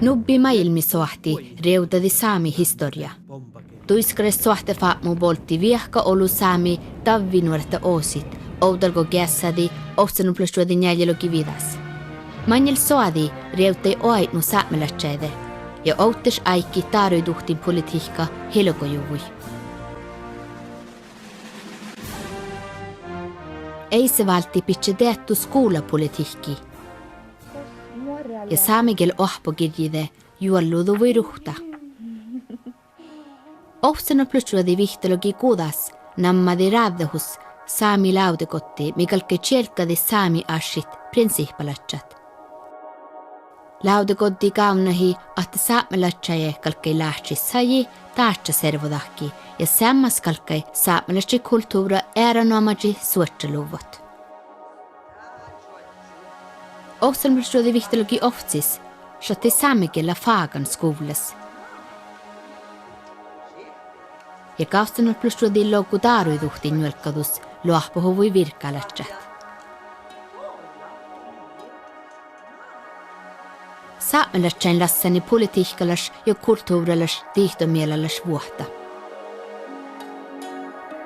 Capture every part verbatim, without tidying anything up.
Nubbi Maielmi sohti reudadi Sami historia. Tuiskalaš sohte fapmu boltti viehka olu Sami davvi nuorta osit, ovdalgo geasadi ohsenoplasjuodi njajeloki vidas. Mañel soadi reudai oaidnu sapmelastjaide. Ja ovttas aikki daroiduhtin politihka hilgojuvvui. Eisevaldi bidje deattu skuvlapolitihkki. Ja sami giel ohpogirjide juolluduvvui ruhta. Ohsenoplasjuodi vihttalogi gudas nammadi raddehus Sami lávdegoddi, mii galggai jielgadi sami assit prinsiippalastjat. Lávdegoddi gávnnahi ahte sapmelastjaide galggai lahji saji dakkja servodahki, ja seammas galggai sapmelastji kultuvra erenoamaji suohtluvvot. Ohsenoplasjuodi vihttalogi ovttis, šattai sami giella fagan skuvlas. Ja ohsenoplasjuodi lokku daroiduhtin njuolggadus loahpahuvvui virkkalastjat. Sapmelastjain lasani politihkkalaš ja kultuvralaš dihtomiellalas vuohta.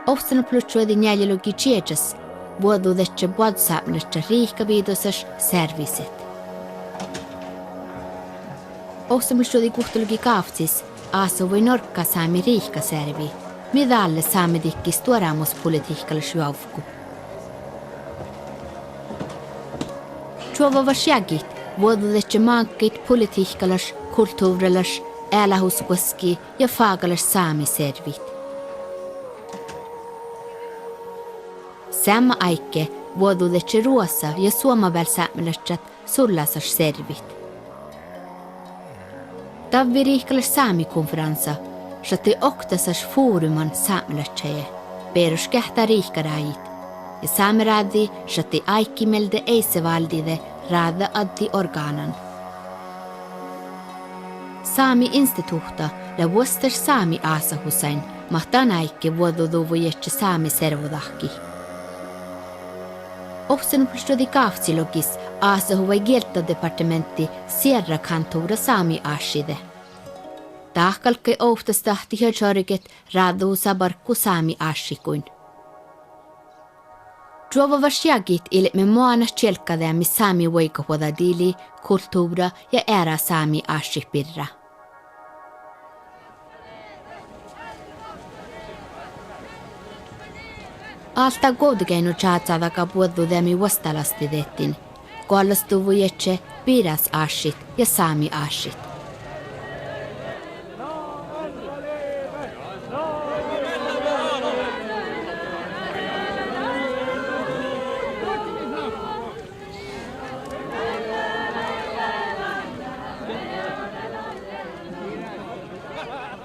Ohsenoplasjuodi njajelogi jiežas vuođđudedje boađusapmelastjat rihkaviidosaš searviset. Ohsenoplasjuodi guhtalogi gávttis asehuvvai norkka sami rihkasearvi, mii dalle samedikki stuoramuspolitihkkalaš juovku. Čuova vašjagit vuođđudedje máŋggaid politihkkalaš, kultuvralaš, ealahuskuoski ja fagalaš sami searvit. Seamma áigge vuođđudedje Ruosa ja Suoma vel sapmelastjat sullasaš searvit. Davvi rihkalaš sami konferansa, šattai oktasaš foruman sapmelastjaide, beroškehtá rihkarajit. Ja sami rađi šattai áiggi mielde eisevaldide rađaaddi orgánan. Sami instituhta lea vuostaš sami asahusain, mahtan áigge vuođđuduvvojidje sami servodahki. Ohsenoplasjuodi gávttilogis asehuvvai gieltadepartementti sierra kantuvra sami asside. Dát galggai ovttas dahkehit čorget rađahusa barkku sami assikuin. Čuova vašjagit ilpme moana čielggadeami sami vuoigahuođa dili, kultuvra ja eara sami assit birra. Alta govdegeainnu čačađaga vuođđudeami vuostalastidetin. Goallastuvvojidje biras assit ja sami assit.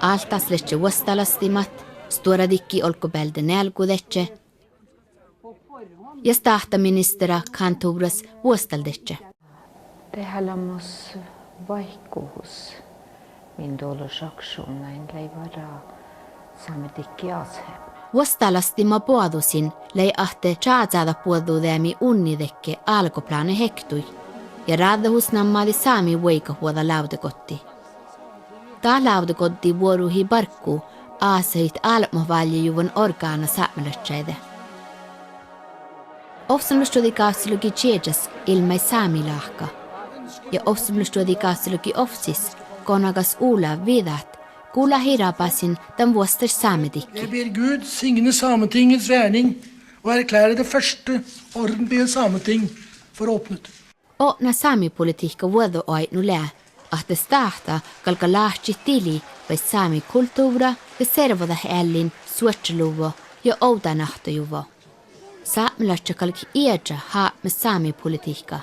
Altas ledje vuostalastimat, stuoradikki olggobealde nealgudedje, ja stáhtaministera kantuvras vuostaldedje. Deháleamos vaikkuhus min dološ akšuvnnain lei vara samedikki asehepme. Vuostalastima boađusin lei ahte čačađat vuođđudeami unnidekke algoplane hektui. Ja rađahus nammadi sami vuoigahuođa lávdegoddi. Dát lávdegoddi vuoruhii barkku asehit alpmot váljejuvvon orgána sapmelastjaide. Ohsenoplasjuodi gávttilogi jiežas ilmai sami lahka. Ja ohsenoplasjuodi gávttilogi ovttis, gonagas Olav viđat, gulahii rabasin dan vuostaš samedikki. Jeg ber Gud signe Sametingets gjerning og erklære det første ordentlige sameting for åpnet. Otna sami politihkka vuođđoaidnu lea ahte stáhta galgá lahkit dili bai sami kultuvra ja servodaha eallin suohtluvvo ja ovdanahtojuvvo. Sapmelastjat galgá ieža hapme sami politihkka.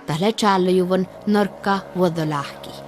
Dát lea čállojuvvon norkka vuođđolahki.